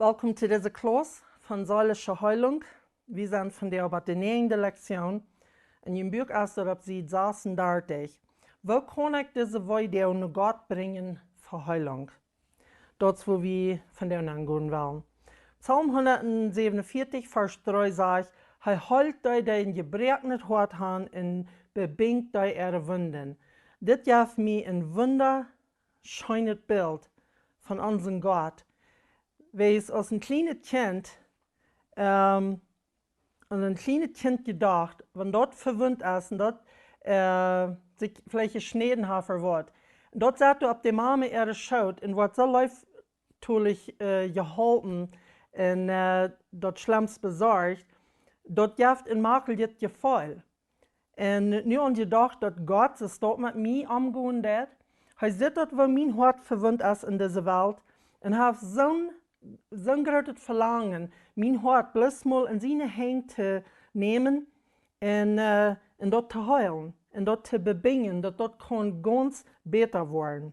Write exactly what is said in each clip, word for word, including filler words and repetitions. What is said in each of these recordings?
Welkom to dise Klauss von seelische Heilung. Wie sent vondoag bie de näajende Lektion. Un jun Buak es daut opp Sied sasundartich. Woo kaun ekj dise Weedoag no Gott brinjen fa Heilung? Daut es, woo wie vondoag aungonen wellen. Psalm hundatsäwenunvieetich, Varsch dree sajcht: Hee heelt dee, dee een jebroakenet Hoat han, un bebinjt dee äare Wunden. Dit jeft mie een wundascheenet Bilt von onsen Gott. Wiels aus een kjlienet Kjint, ähm, aus een kjlienet Kjint jedocht, wan daut vewundt es un daut, äh, sikj veleicht jeschnäden haft ooda waut. Un daut sat doa opp de Mame äare Schoot un woat soo leeftolich, äh, jeholpen un, äh, daut schlemst besorcht, daut jeft een maklijet Jefeel. Un nu aun jedocht, daut Gott soo stoakj met mie omgonen deit. Hee sitt daut, woo mien Hoat vewundt es en dise Welt. Un hee haft soon, soon grootet Velangen, mien Hoat bloos mol en siene Henj to nämen un, äh, un daut to heelen un daut to bebinjen, daut daut kaun gaunz bäta woaren.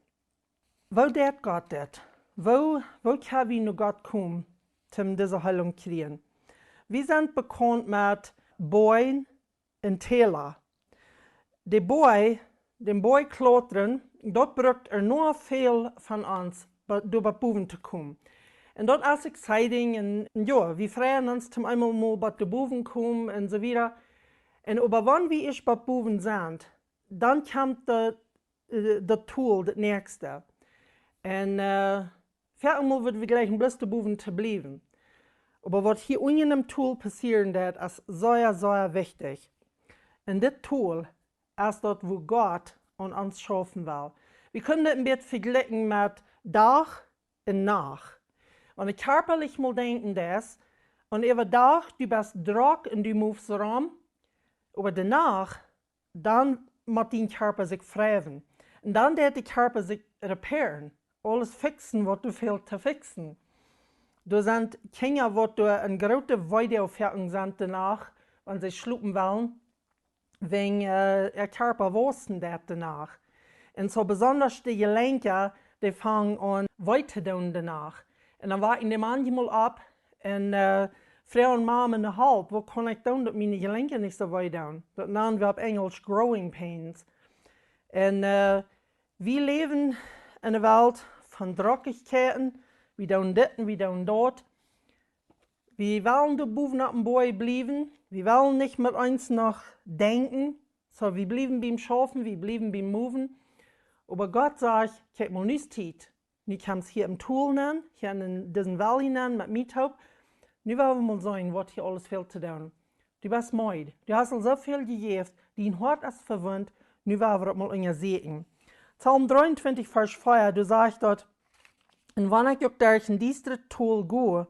Woo deit Gott dit? Woo, woo kjenn wie no Gott komen, om dise Heilung kjrieen? Wie sent bekaunt met Boajch un Täla. De Boaj, dän Boaj klautren, daut brukt enorm väl von ons, ba-, doa bat bowen to komen. Un daut es exciting un, un jo, wie freien ons toom eemol mol bat doa bowen komen un soo wieda. Un oba wan wie ieescht bat bowen sent, dan kjemt de, äh, daut Tol, daut näakjste. Un, äh, väl mol woa wie jleichen bloos doa bowen to bliewen. Oba waut hia unjen em Tol passieren deit, es sea, sea wichtich. Un dit Tol es daut, woo Gott aun ons schaufen well. Wie kjennen dit een bät vejlikjen met Dach un Nacht. Wan du kjarpalich mol denkjen deist, un äwadach, du best drock un du movest rom, oba de Nacht, dan mott dien Kjarpa sikj freiwen. Un dan deit de Kjarpa sikj repairen. Aules fixen, waut doa fält to fixen. Doa sent Kjinja, waut doa eene groote Weedoag fa sent de Nacht, wan see schlopen wellen, wäajen, äh, äa Kjarpa wausen deit de Nacht. Un soo besonda de Jelenkja, dee fangen aun wee to doonen de Nacht. Un dan woa ekj manchmol opp un, äh, froag Mame no Help, waut kaun ekj doonen, daut miene Jelenkja nich soo wee doonen? Daut nanen wie opp Enjlisch growing pains. Un, äh, wie läwen en eene Welt von Drockigkeiten, wie doonen dit un wie doonen daut. Wie wellen doa bowen opp dän Boaj bliewen, wie wellen nich met ons nodenkjen, soo wie bliewen biem Schaufen, wie bliewen biem Moven. Oba Gott sajcht: Kjikj mol, nu es Tiet. Nu kjemst hia em Tol nenn, hia en disen Valley nenn met mie toop. Nu woa wie mol seenen, waut hia aules fält to doonen. Du best meed. Du hast aul soo väl jejäft, dien Hoat es vewundt, nu woa wie daut mol unjasieekjen. Psalm dreeuntwintich, Varsch vea, doa sajcht daut: Un wan ekj uk derch een diestret Tol go,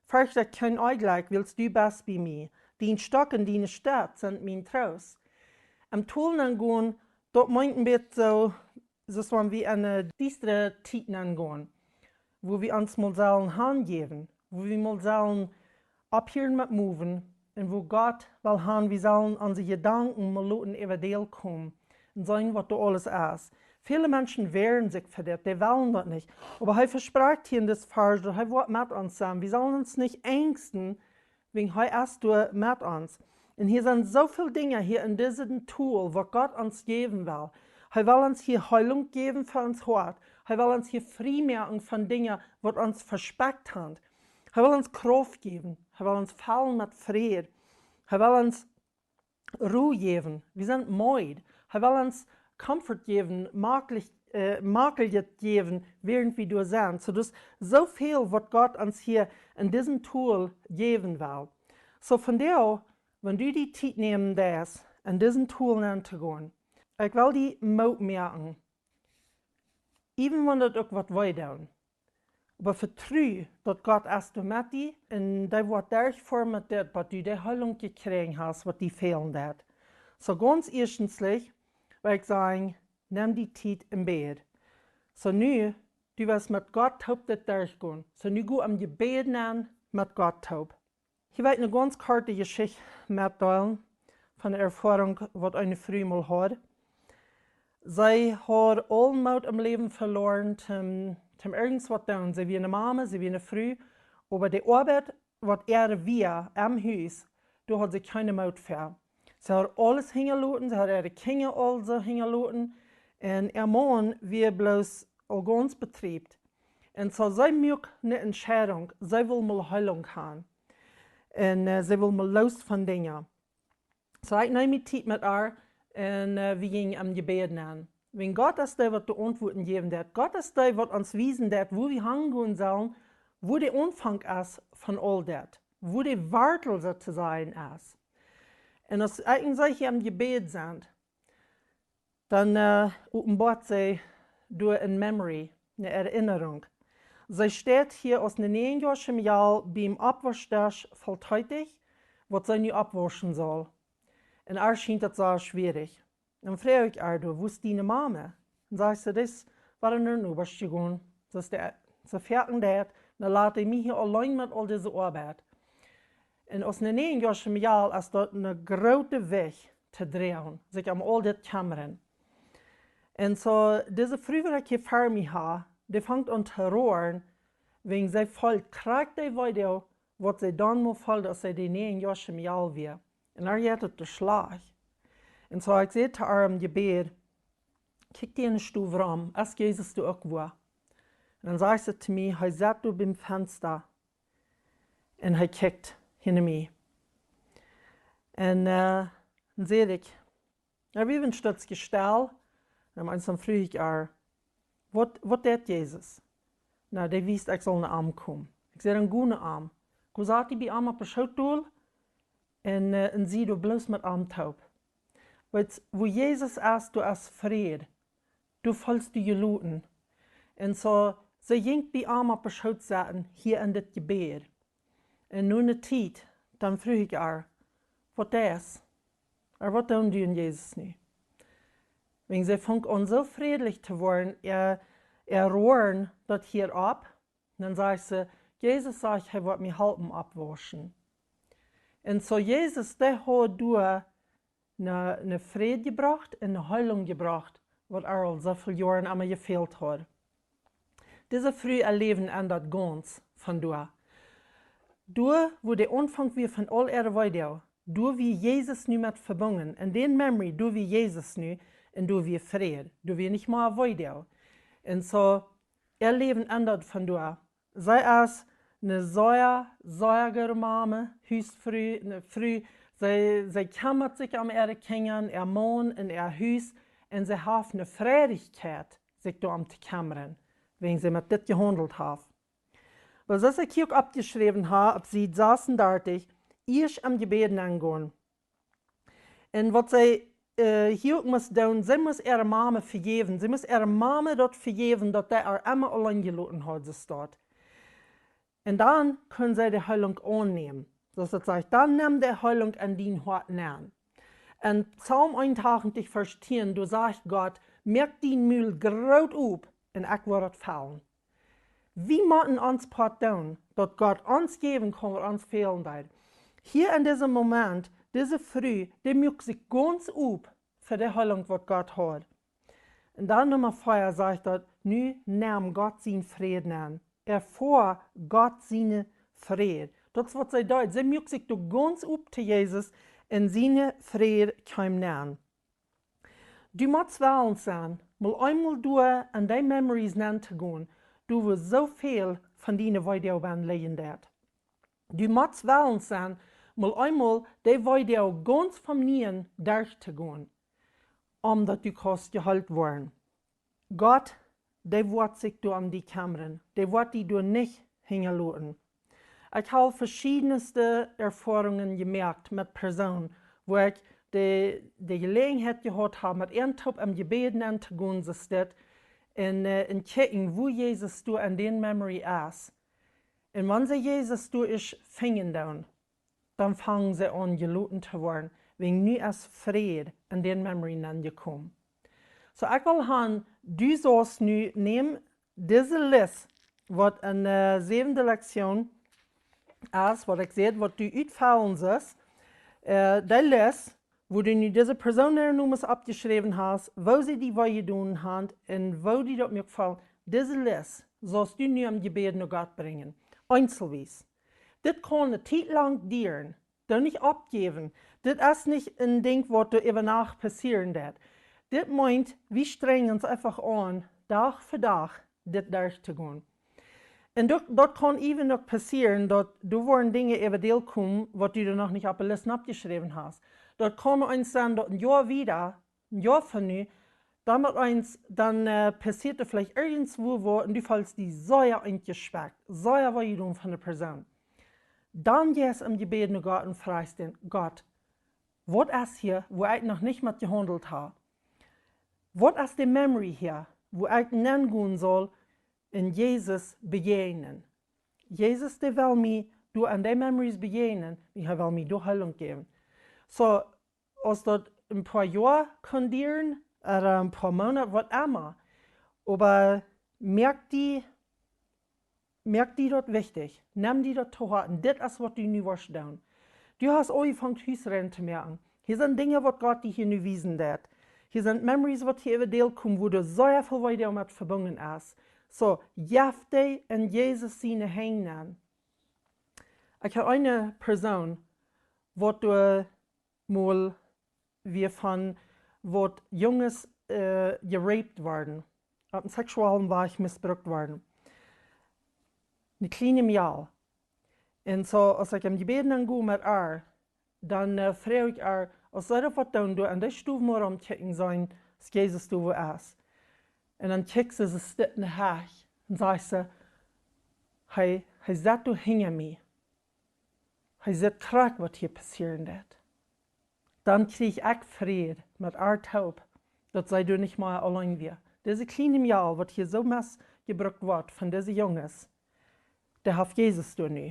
fercht ekj kjeen Onjlekj, wiels du best bie mie. Dien Stock un diene Staff sent mien Troost. Em Tol nenn gonen, daut meent een bät soo, soo aus wan wie en eene diestre Tiet nenn gonen, wua wie ons mol sellen hanjäwen, wua wie mol sellen opphieren met moven, un wua Gott well han, wie sellen onse Jedanken mol loten äwadäl komen un seenen, waut doa aules es. Väle Menschen wäaren sikj fa dit, dee wellen daut nich. Oba hee vesprakjt hia en dit Varsch, daut hee woat met ons sennen. Wie sellen ons nich enjsten, wäajen hee es doa met ons. Un hia sent soo väl Dinja hia en disen Tol, waut Gott ons jäwen well. Hee well ons hia Heilung jäwen fa ons Hoat. Hee well ons hia frie moaken von Dinja, waut ons vespekjt han. Hee well ons Krauft jäwen. Hee well ons fellen met Fräd. Hee well ons Ru jäwen. Wie sent meed. Hee well ons Comfort jäwen, maklich, äh, maklich jäwen, wäarent wie doa sent. Soo, daut es soo väl, waut Gott ons hia en disen Tol jäwen well. Soo, vondoag, wan du die Tiet nämen deist, en disen Tol nenn to gonen, ekj well die Moot moaken. Even wan daut uk waut wee deit. Oba vetru, daut Gott es doa met die un dee woat derchfoaren met dit, waut du de Heilung jekjräajen hast, waut die fälen deit. Soo gaunz ieeschtens, well ekj sajen, nemm die Tiet em Bad. Soo nu, du woascht met Gott toop dit derchgonen. Soo nu go em Jebäd nenn met Gott toop. Hia well ekj eene gaunz korte Jeschicht metdeelen von eene Erfoarunk, waut eene Fru mol haud. See haud aul Moot em Läwen veloaren, toom, toom irjent waut doonen. See wia eene Mame, see wia eene Fru. Oba de Oabeit, waut äa wia em Hus, doa haud see kjeene Moot fäa. See haud aules hinjaloten, see haud äare Kjinja aul soo hinjaloten. Un äa Maun wia bloos aul gaunz betriebt. Un soo see muak ne Entscheidunk, see wull mol Heilunk han. Un äh, see wull mol loos von Dinja. Soo ekj neem mie Tiet met äa un äh, wie jinjen em Jebäd nenn. Wiels Gott es dee, waut de Auntwuaten jäwen deit. Gott es dee, waut ons wiesen deit, wua wie hangonen sellen, wua de Aunfank es von aul dit, wua de Wartel soo to sajen es. Un aus ekj un see hia em Jebäd sent, dan äh, openboat see doa ne memory, ne Erinnerung. See steit hia aus ne näajenjoasche Mejal biem Oppwauschdesch voll Teetich, waut see nu oppwauschen saul. Un äa schient daut sea schwierich. Dan froag ekj äa doa: "Wua es diene Mame?" Un sajcht see: "Dee es wada no de Nobasch jegonen. Soo es de, see foaken deit, dan lat dee mie hia auleen met aul dise Oabeit." Un aus ne näajenjoasche Mejal es daut ne groote Wajch to droagen, sikj om aul dit kjemmren. Un soo, dise Fru, waut ekj hia ver mie ha, dee fangt aun to roaren, wiels see feelt krakjt dee Weedoag, waut see dan mol feeld, aus see de näajenjoasche Mejal wia. Un äa jeit daut schlajcht. Un soo, ekj säd to äa em Jebäd: "Kjikj die enne Stow rom, es Jesus doa uk wua?" Un dan sajcht see to mie: "Hee sett doa biem Fensta un hee kjikjt hinja mie." Un äh, dan säd ekj, "Na, wie wieren stoats jestalt." Un dan eemol dan froag ekj äa: "Waut, waut deit Jesus?" "Na, dee wiest, ekj saul no am komen." Ekj säd: "Dan go no am. Go sat die bie am opp de Schoot dol un äh, un sie doa bloos met am toop. Weetst, wua Jesus es, doa es Fräd. Doa feelst du die jeloten." Un soo, see jinkj bie am opp de Schoot sitten, hia en dit Jebäd. Un no ne Tiet, dan froag ekj äa: "Waut es? Ooda waut deit die un Jesus nu?" Wiels see funk aun soo frädlich to woaren, äa, äa roaren daut hia opp. Dan sajcht see: "Jesus sajcht, hee woat mie halpen oppwauschen." Un soo Jesus, dee haud doa ne, ne Fräd jebrocht un ne Heilunk jebrocht, waut äa aul soo väl Joaren emma jefält haud. Dise Fru äa Läwen endat gaunz von doa. Doa, wua de Aunfank wia von aul äare Weedoag, doa wia Jesus nu met vebungen. Un dän memory, doa wia Jesus nu, un doa wia Fräd, doa wia nich mea Weedoag. Un soo, äa Läwen endat von doa. See es ne sea, sea goode Mame, Husfru, ne Fru. See, see kjemmat sikj om äare Kjinja, äa Maun un äa Hus. Un see haft ne Freidichkjeit, sikj doarom to kjemmren, wiels see met dit jehaundelt haft. Oba soo aus ekj hia uk oppjeschräwen ha, opp Sied sasundartich, ieescht em Jebäd nenn gonen. Un waut see äh, hia uk must doonen, see must äare Mame vejäwen. See must äare Mame daut vejäwen, daut dee äa emma auleen jeloten haud, soo steit. Un dan kunn see de Heilunk aunnämen. Soo aus daut sajcht, dan nemm de Heilunk en dien Hoat nenn. En Psalm eenuntachentich, Varsch tieen, doa sajcht Gott: "Moak dien Mul groot op un ekj woa daut fellen." Wie motten ons Poat doonen, daut Gott ons jäwen kaun, waut ons fälen deit. Hia en disem Moment, dise Fru, dee muak sikj gaunz op fa de Heilunk, waut Gott haud. Un dan Numma vea sajcht daut: "Nu nemm Gott sien Fräd nenn. Erfoa Gott sien Fräd." Daut es, waut see deed. See muak sikj doa gaunz op to Jesus un sien Fräd kjeem nenn. Du motst wellen sennen, mol eemol doa en dee memories nenn to gonen, doa wua soo väl von diene Weedoag benn lijen deit. Du motst wellen sennen, mol eemol dee Weedoag gaunz von nieem derch to gonen, om daut du kaust jeheelt woaren. Gott, dee woat sikj doa om die kjemmren. Dee woat die doa nich hinjaloten. Ekj hab veschiedne Erfoarungen jemoakt met Persoonen, wua ekj de, de Jeläajenheit jehaut hab, met an toop em Jebäd nenn to gonen, soo steit, un, äh, un kjikjen, wua Jesus doa en dän memory es. Un wan see Jesus doa es finjen doonen, dan fangen see aun jeloten to woaren, wiels nu es Fräd en dän memory nenn jekomen. Soo, ekj well han, du saust nu nämen dise List, waut en, äh, säwende Lektion es, waut ekj säd, waut du utfellen sust, äh, dee List, wua du nu dise Persoon äare Nomes oppjeschräwen hast, woo see die wee jedonen haben un woo die daut muak fellen, dise List saust du nu em Jebäd no Gott brinjen. Eenzelwies. Dit kaun eene Tiet lang dieren. Doo nich oppjäwen. Dit es nich een Dinkj, waut doa äwa Nacht passieren deit. Dit meent, wie strenjen ons eefach aun, Dach fa Dach dit derchtogonen. Un daut, daut kaun even noch passieren, daut doa woaren Dinja äwa die komen, waut du doa noch nich opp de List oppjeschräwen hast. Daut kaun eenst sennen, daut een Joa wieda, een Joa von nu, dan met eenst, dan äh, passieet doa veleicht irjentwaut, waut, un du feelst die sea enjeschwakt, sea wee jedonen von de Persoon. Dan jeist em Jebäd no Gott un frajchst dän: Gott, waut es hia, wua ekj noch nich met jehaundelt hab? Waut es de memory hia, wua ekj nengonen saul un Jesus bejäajnen? Jesus, dee well mie doa aun dee memories bejäajnen, un hee well mie doa Heilunk jäwen. Soo, aus daut een poa Joa kaun dieren, ooda een poa Moonaten, waut emma. Oba moak die, moak die daut wichtich. Nem die daut to Hoaten. Dit es, waut du nu woascht doonen. Du hast aunjefongen Hus rein to moaken. Hia sent Dinja, waut Gott die hia nu wiesen deit. Hia sent memories, waut hia äwa die komen, wua doa sea väl Weedoag met vebungen es. Soo, jeff dee en Jesus siene Henj aun. Ekj hab eene Persoon, waut doa mol wia von waut Junges äh, jeraped worden, opp een sexuellen Wajch missbrukt worden. Eene kjliene Mejal. Un soo, aus ekj em Jebäd nengo met äa, dan äh, fruach ekj äa, aus see daut waut doonen, doa aun dee Stow mau romkjikjen, seenen, aus Jesus doa wua es. Un dan kjikjt see, see sitt en de Hecht, un sajcht see: Hee, hee sitt doa hinja mie. Hee sitt krakjt, waut hia passieren deit. Dan kjrieech ekj Fräd met äa toop, daut see doa nich mea auleen wia. Dise kjliene Mejal, waut hia soo missbrukt woat von dise Junges, dee haft Jesus doa nu.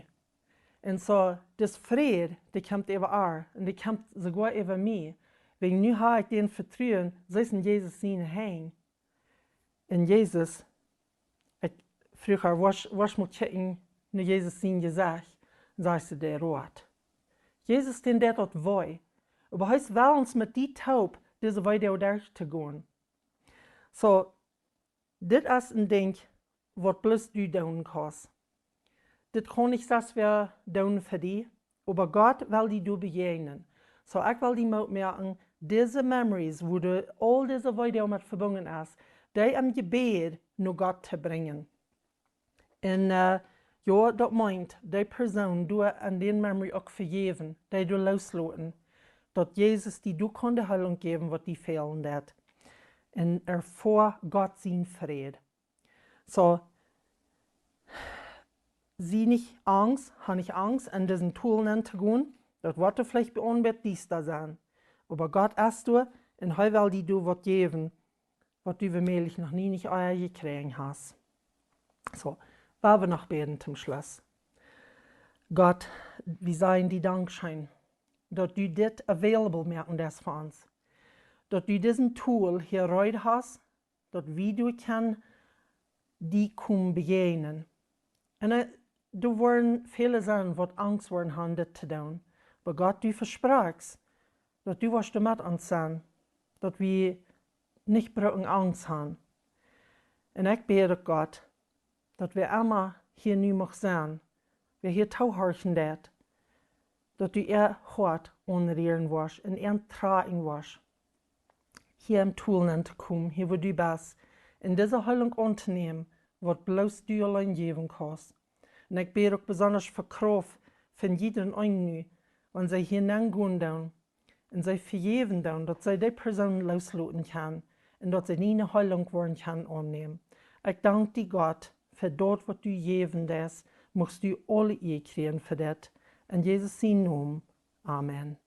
Un soo, dis Fräd, dee kjemt äwa äa, un dee kjemt soogoa äwa mie. Wäajen nu hab ekj dän Vetruen, see es en Jesus siene Henj. Un Jesus, ekj fruach äa: Woascht, woascht mol kjikjen no Jesus sien Jesecht? Un sajcht see: Dee roat. Jesus, dän deit daut wee. Oba hee es wellens met die toop, dise Weedoag derchtogonen. Soo, dit es een Dinkj, waut bloos du doonen kaust. Dit kaun nich sest wäa doonen fa die, oba Gott well die doa bejäajnen. Soo, ekj well die Moot moaken, dise memories, wua doa aul dise Weedoag met vebungen es, dee em Jebäd no Gott to brinjen. Un äh, jo, daut meent, dee Persoon doa aun dän memory uk vejäwen, dee doa loosloten, daut Jesus die doa kaun de Heilunk jäwen, waut die fälen deit. Un erfoa Gott sien Fräd. Soo, sie nich angst, hab nich angst, en disen Tunnel nenn to gonen. Daut woat veleicht bie aunbät diesta sennen. Oba Gott es doa un hee well die doa waut jäwen, waut du womäajlich noch nie nich ea jekjräajen hast. Soo, woa wie noch bäden toom Schluss. Gott, wie sajen die Dankscheen, daut du dit available moaken deist fa ons. Daut du disen Tunnel hia reed hast, daut wie doa kjennen die komen bejäajnen. Un äh, doa woaren väle sennen, waut angst woaren haben, dit to doonen. Oba Gott, du vesprakjst, daut du woascht doa met ons sennen, daut wie nich bruken angst haben. Un ekj bäd uk, Gott, daut wäa emma hia nu mucht sennen, wäa hia toohorchen deit, daut du äa Hoat aunrieren woascht un äa trakjen woascht, hia em Tunnel nenn to komen, hia wua du best, un dise Heilunk auntonämen, waut bloos du auleen jäwen kaust. Un ekj bäd uk besonda fa Krauft fa jieda eenen nu, wan see hia nenn gonen doonen, un see vejäwen doonen, daut see dee Persoon loosloten kjennen, un daut see nie eene Heilunk woaren kjennen aunnämen. Ekj dank die, Gott, fa daut, waut du jäwen deist, muchst du aule Ea kjrieen fa dit. En Jesus sien Nomen. Amen.